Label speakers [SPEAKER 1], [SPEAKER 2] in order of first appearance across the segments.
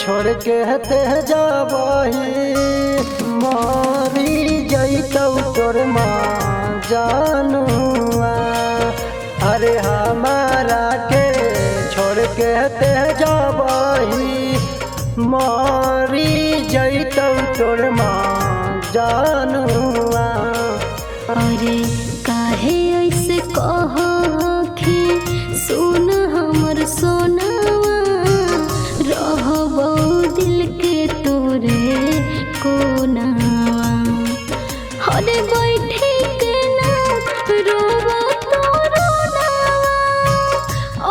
[SPEAKER 1] छोड़ के ते जाबही मारी जैतौ तोर माँ जानुआ। अरे हमारा के छोड़ के ते जाबही मारी जैतौ तोर माँ जानुआ।
[SPEAKER 2] अरे काहे ऐसे कहखी सुन हमर सोनावा, रहबौ दिल के तोरे कोनावा। अरे बैठे के ना रोबो तोरो नावा,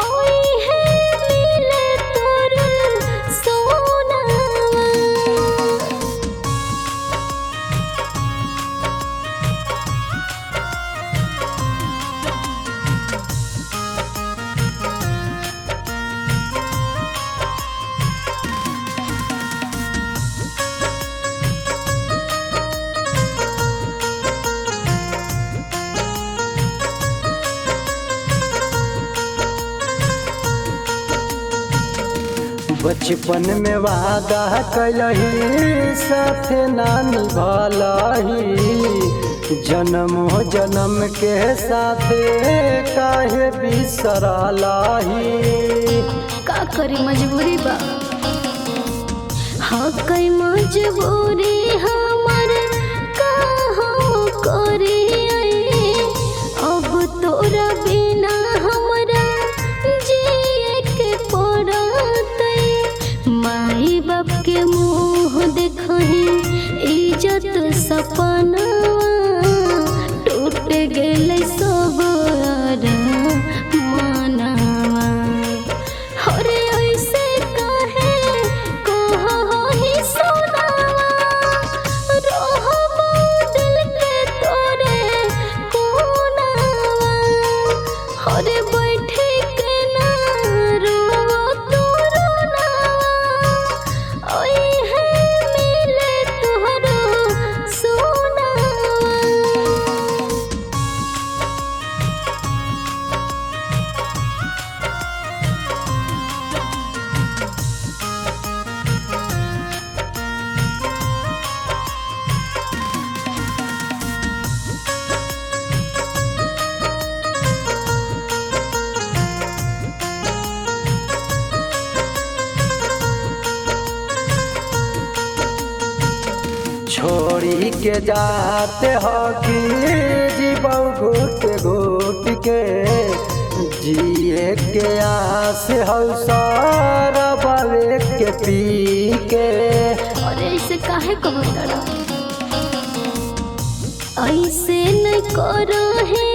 [SPEAKER 2] ओई है मिले तोर सोनावा।
[SPEAKER 1] बचपन में वादा कैलही साथ ना निभलही, जन्म हो जन्म के साथ काहे बिसरलही।
[SPEAKER 2] का करी मजबूरी बा, हाँ कई मजबूरी हमर का हम करी। अब तोरा बिना हमरा जिए के पड़तै, माई बाप के मुँह देखही इज्जत सपना टूट गेलै सब मनावा। अरे ऐसे काहे कहही सोनावा, रहबो दिल के तोरे कोनावा। अरे बैठे के ना रोवो तोरो नावा, ओई है मिले तोहरो सोनावा।
[SPEAKER 1] छोड़ी के जाते हो कि जीवौ घुट घुट के, जिए के आस हो सारा बावे के पी के।
[SPEAKER 2] अरे ऐसे काहे कहो तारा, ऐसे न करो है